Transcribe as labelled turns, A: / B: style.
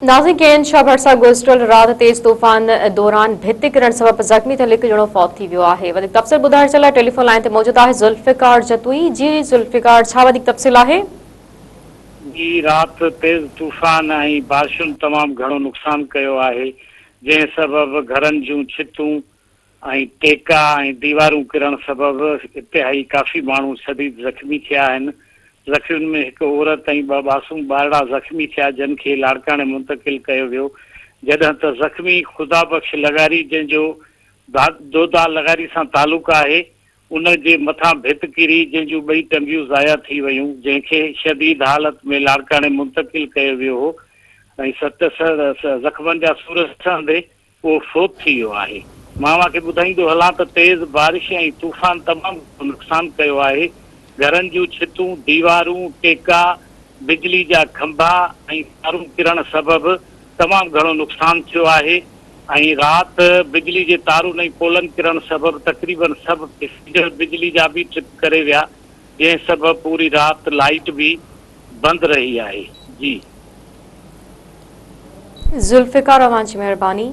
A: ناظرين ڪين شاهه ڀرسان گذريل رات تيز طوفان دوران ڀت ڪرڻ سبب زخمي ٿيل هڪ ڄڻو فوت ٿي ويو آهي. وڌيڪ تفصيل ٻڌائڻ جي لاء ٽيليفون لائين تي موجود آهي ذوالفقار جتوئي. جي ذوالفقار ڇا وڌيڪ تفصيل آهي؟
B: جي رات تيز طوفان ۽ بارشن تمام گهڻو نقصان ڪيو آهي جنهن سبب گهرن جون ڇتون ۽ ٽيڪا ۽ ديوارون ڪرڻ سبب انتهائي ڪافي ماڻهو شديد زخمي ٿيا آهن. زخمين ۾ هڪ عورت ۽ ٻه معصوم ٻارڙا زخمي ٿيا جن کي لاڙڪاڻي منتقل ڪيو ويو جڏهن ته زخمي خدا بخش لغاري جنهن جو دودا لغاري سان تعلق آهي ان جي مٿان ڀت ڪري جنهن جون ٻئي ٽنگيون ضايع ٿي ويون جنهن کي شديد حالت ۾ لاڙڪاڻي منتقل ڪيو ويو هو ۽ ست زخمن جا سور سهندي اهو فوت ٿي ويو آهي. مان اوهان کي ٻڌائيندو هلان ته تيز بارش ۽ طوفان تمام گهڻو نقصان ڪيو آهي. گهرن جون ڇتون، ديوارون، ٽيڪا، بجلي جا کنڀا ۽ تارون ڪرڻ سبب تمام گهڻو نقصان ٿيو آهي ۽ رات بجلي جي تارون ۽ پولن ڪرڻ سبب تقريبن سڀ فيڊر بجلي جا به ٽرپ ڪري ويا جنهن سبب پوري رات لائيٽ به بند رهي آهي. جي.
A: ذوالفقار اوهان جي مهرباني.